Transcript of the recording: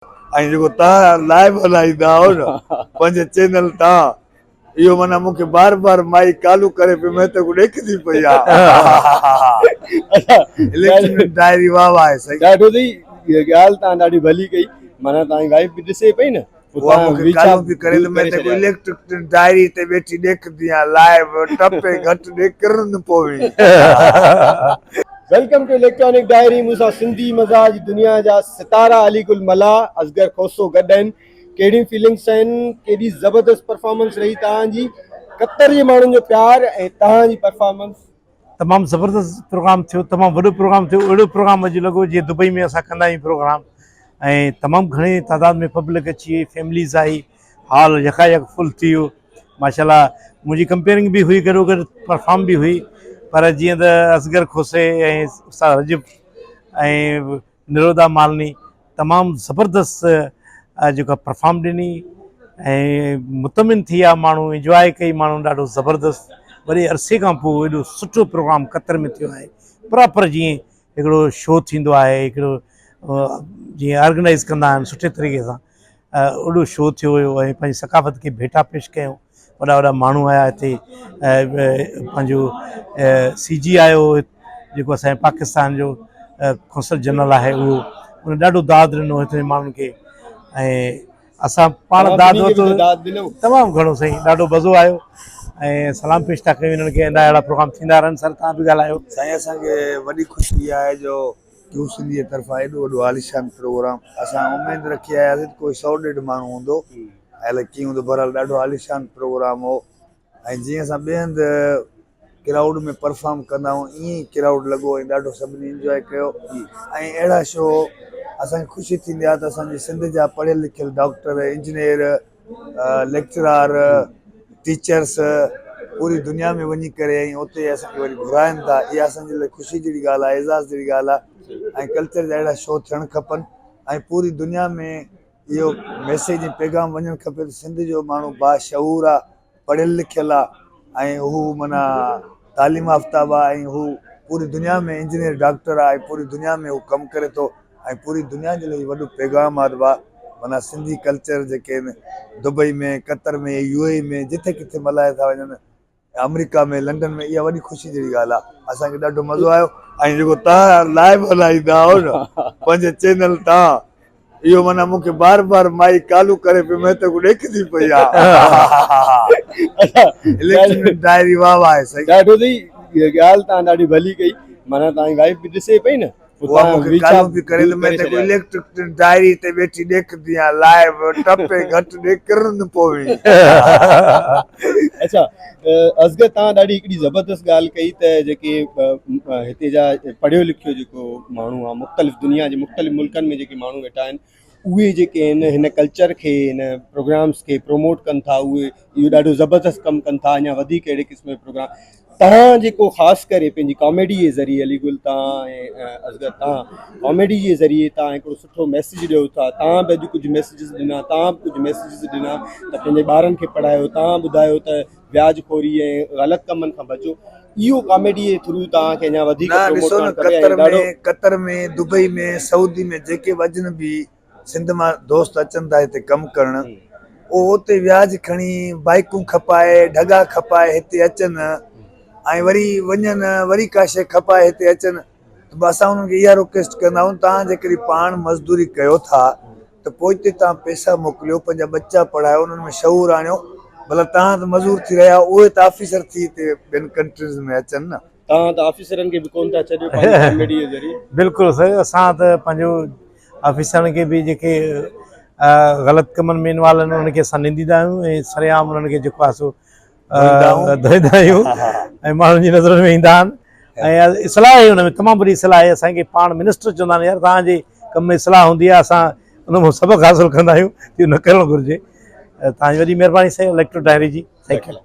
۽ جيڪو توهان لائيو هلائيندا آهيو نه پنهنجي چينل تان اهو معنيٰ مون کي بار بار مائي ڪالو ڪري پئي مين ته ڏيکدي پئي آ. اليڪٽرانڪ ڊائري واهه واهه آهي سائين. ڏاڍو سهي ڳالهه توهان ڏاڍي ڀلي ڪئي معنيٰ توهان جي وائيف به ڏسي پئي نه اها مون کي ڪالو پئي ڪري ته مين ته اليڪٽرڪ ڊائري تي ويٺي ڏيکدي آ لائيو ٽپي گهٽ ڏي ڪرن پوي. Welcome two electronic diary مون سان سنڌي مزاح جي دنيا جا ستارا علي گل ملاح اصغر کوسو گڏ آهن ڪهڙيون فيلنگس آهن ڪيڏي زبردست پرفارمنس رهي توهان جي قطر جي ماڻهن جو پيار ۽ توهان جي پرفارمنس. تمام زبردست پروگرام ٿيو تمام وڏو پروگرام ٿيو اهڙو پروگرام اڄ لڳو جيئن دبئي ۾ اسان ڪندا آهيون پروگرام ۽ تمام گهڻي تعداد ۾ پبلڪ اچي وئي فيمليز آئي هال يڪا يڪ فل ٿي ويو ماشاء الله منهنجي ڪمپيئرنگ به هئي گڏو گڏ پرفارم به هئي پر جيئن ته اصغر کوسي ۽ استاد رجب ۽ نرودا مالني تمام زبردست جيڪا پرفارم ڏني ۽ مطمئن ٿي ويا ماڻهو انجواء ڪئي ماڻهو ڏاڍو زبردست وڏي عرصي کان پوء ايڏو سٺو پروگرام قطر ۾ ٿيو آهي پراپر جيئن هڪڙو شو ٿيندو آهي هڪڙو جيئن آرگنائز ڪندا آهن سٺي طريقي سان ايڏو شو ٿيو هيو ۽ پنهنجي ثقافت کي ڀيٽا پيش ڪيون وڏا وڏا ماڻهو آيا هتي پنهنجو سي جي آيو جيڪو اسانجي پاڪستان جو قونصل جنرل آهي اهو ان ڏاڍو داد ڏنو هتي ماڻهن کي ۽ اسان پاڻ داد ورتو تمام گهڻو سائين ڏاڍو مزو آيو ۽ سلام پيش ٿا ڪيون انهن کي ايندا اهڙا پروگرام ٿيندا رهن سر تان به ڳالهايو. سائين اسان کي وڏي خوشي آهي جو ڪيو سنڌي جي طرفان ايڏو وڏو عاليشان پروگرام اسان اميد رکي آياسين ته ڪوئي سو ڏيڍ ماڻهو هوندو الائي ڪيئن هوندو بهرحال ڏاڍو عاليشان پروگرام هو ۽ جيئن اسان ٻئي هنڌ ڪرائوڊ ۾ پرفارم ڪندا آهيون ائين ئي ڪرائوڊ لڳو ۽ ڏاڍو سڀني انجواء ڪيو ۽ اهڙا شو اسان کي خوشي ٿيندي آهي ته اسان جي سنڌ جا پڙهيل لکيل ڊاڪٽر انجنيئر ليڪچرار ٽيچرس پوري دنيا ۾ وڃي ڪري ۽ اتي اسان کي وري گهرائن ٿا اها اسان جي لاء خوشي جهڙي ڳالهه آهي اعزاز جهڙي ڳالهه آهي ۽ ڪلچر جا اهڙا شو ٿيڻ کپن ۽ پوري دنيا ۾ اهو ميسيج ۽ پيغام وڃڻ کپي ته سنڌ جو ماڻهو باشعور آهي پڙهيل لکيل آ ۽ هو معنيٰ تعليم يافته به آ ۽ هو پوري دنيا ۾ انجنيئر ڊاڪٽر آ ۽ پوري دنيا ۾ هو ڪم ڪري ٿو ۽ پوري دنيا جي لاء هي وڏو پيغام آ ته ڀا معنيٰ سنڌي ڪلچر جيڪي آهن دبئي ۾ قطر ۾ يو اي ۾ جٿي ڪٿي ملهائي ٿا وڃن آمريڪا ۾ لنڊن ۾ اها وڏي خوشي جهڙي ڳالهه آ اسان کي ڏاڍو مزو آيو ۽ جيڪو تهان لائيو هلائيندا آهيو نه پنهنجي چينل تان اهو معنيٰ مون کي بار بار مائي ڪالو ڪري پئي مين ته ڏيکدي پئي آ. اليڪٽرانڪ ڊائري واهه واهه آهي سائين. ڏاڍو سهي ڳالهه توهان ڏاڍي ڀلي ڪئي معنيٰ توهان جي وائيف به ڏسي پئي نه اها مون کي ڪالو پئي ڪري ته مين ته اليڪٽرڪ ڊائري تي ويٺي ڏيکدي آ لائيو ٽپي گهٽ ڏي ڪرن پوي. اڇا اصغر توهان ڏاڍي هڪڙي زبردست ڳالهه ڪئي ته جيڪي هتي جا پڙهيو لکيو جيڪو ماڻهو آهي مختلف دنيا جي مختلف ملڪن ۾ جيڪي ماڻهو ويٺا آهن اهي جيڪي آهن هن ڪلچر کي هن پروگرامس کي پروموٽ ڪن ٿا اهي اهو ڏاڍو زبردست ڪم ڪن ٿا اڃا وڌيڪ اهڙي قسم جا پروگرام تهان جيڪو خاص ڪري پنهنجي ڪاميڊي جي ذريعي علي گل تهان ۽ اصغر تهان ڪاميڊي جي ذريعي تهان هڪڙو سٺو ميسيج ڏيو ٿا تهان به اڄ ڪجهه ميسيجز ڏنا تهان به ڪجهه ميسيجز ڏنا ته پنهنجي ٻارن کي پڙهايو تهان ٻڌايو ته وياج خوري ۽ غلط ڪمن کان بچو اهو ڪاميڊي جي ٿرو تهان کي اڃا وڌيڪ نه پروموٽ ڏسو نه ڪرڻ کپي قطر ۽ ڏاڍو ۾ قطر ۾ دبئي ۾ سعودي ۾ جيڪي به اجنبي سنڌ مان دوست اچن ٿا هتي ڪم ڪرڻ اهو اتي وياج کڻي بائيڪون کپائي ڍڳا کپائي هتي اچن ۽ وري وڃن وري ڪا شيء کپائي هتي اچن ته اسان انهن کي اها رڪويسٽ ڪندا آهيون توهان جيڪڏهن پاڻ مزدوري ڪيو ٿا ته پوئتي توهان پئسا موڪليو پنهنجا ٻچا پڙهايو انهن ۾ شعور آڻيو ڀلا توهان ته مزور ٿي رهيا اهي ته آفيسر ٿي هتي ٻين ڪنٽريز ۾ اچن نه. توهان ته آفيسرن کي به ڪونه ٿا ڇڏيو پنهنجي ڪاميڊي جي ذريعي. بلڪل سر اسان ته پنهنجو آفيسرن کي به جيڪي غلط ڪمن ۾ انوالو آهن انهن کي اسان ننديندا آهيون ۽ سرعام انهن کي جيڪو آهي سو ڌوئيندا آهيون ۽ ماڻهن جي نظرن ۾ ايندا آهن ۽ اصلاح آهي ان ۾ تمام وڏي اصلاح آهي اسانکي پاڻ منسٽر چوندا آهن يار توهان جي ڪم ۾ اصلاح هوندي آهي اسان ان مان سبق حاصل ڪندا آهيون اهو نه ڪرڻ گهرجي توهان جي وڏي مهرباني سائين اليڪٽرو ڊائري جي thank you.